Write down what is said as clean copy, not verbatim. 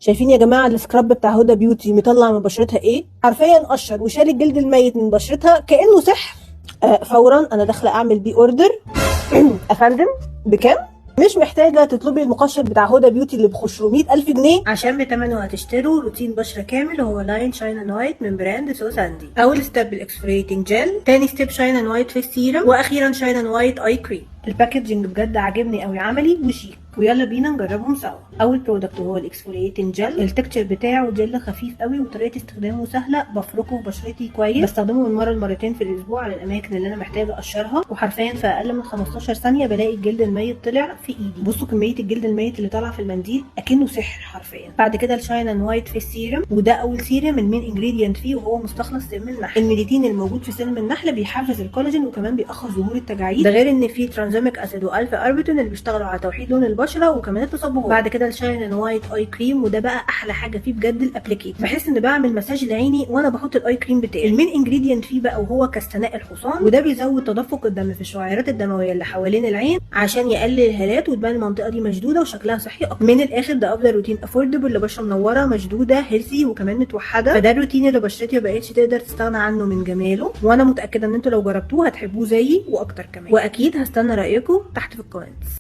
شايفين يا جماعة ال scrub بتاع Huda Beauty مطلع من بشرتها ايه؟ حرفيا قشر وشال الجلد الميت من بشرتها كانه سحر. فورا انا داخله اعمل بيه order. افندم بكام؟ مش محتاجه تطلبي المقشر بتاع Huda Beauty اللي ب 500 الف جنيه، عشان بثمنه هتشتروا روتين بشره كامل وهو line Shine and White من brand So Sandy. اول step ال exfoliating gel، تاني step Shine and White face serum، واخيرا Shine and White eye cream. ال packaging بجد عاجبني قوي، عملي وشيك، ويلا بينا نجربهم سوا. اول product هو ال exfoliating gel. ال texture بتاعه جل خفيف قوي وطريقه استخدامه سهله، بفركه في بشرتي كويس، بستخدمه من مرة لمرتين في الاسبوع على الاماكن اللي انا محتاجه اقشرها، وحرفيا في اقل من 15 ثانية بلاقي الجلد الميت طلع في ايدي. بصوا كمية الجلد الميت اللي طالعه في المنديل، اكنه سحر حرفيا. بعد كده ال Shine and White face serum، وده اول serum ال main ingredient فيه وهو مستخلص سم النحل. ال melittin الموجود في سم النحل بيحفز الكولاجين وكمان بيأخر ظهور التجاعيد، ده غير ان فيه tranexamic acid و alpha arbutin اللي بيشتغلوا على توحيد لون البشرة وكمان التصبغات. بعد كده ال Shine and White eye cream، وده بقى احلى حاجة فيه بجد ال applicator. بحس ان بعمل مساج لعيني وانا بحط ال eye cream بتاعي. ال main ingredient فيه بقى وهو كستناء الحصان، وده بيزود تدفق الدم في الشعيرات الدموية اللي حوالين العين عشان يقلل الهالات وتبان المنطقة دي مشدودة وشكلها صحي اكتر. من الاخر ده افضل روتين affordable لبشره منورة مشدودة healthy وكمان متوحده، فده الروتين اللي بشرتي ما بقتش تقدر تستغنى عنه من جماله، وانا متاكدة ان انتوا لو جربتوه هتحبوه زيي واكتر كمان، واكيد هستنى رايكم تحت في ال comments.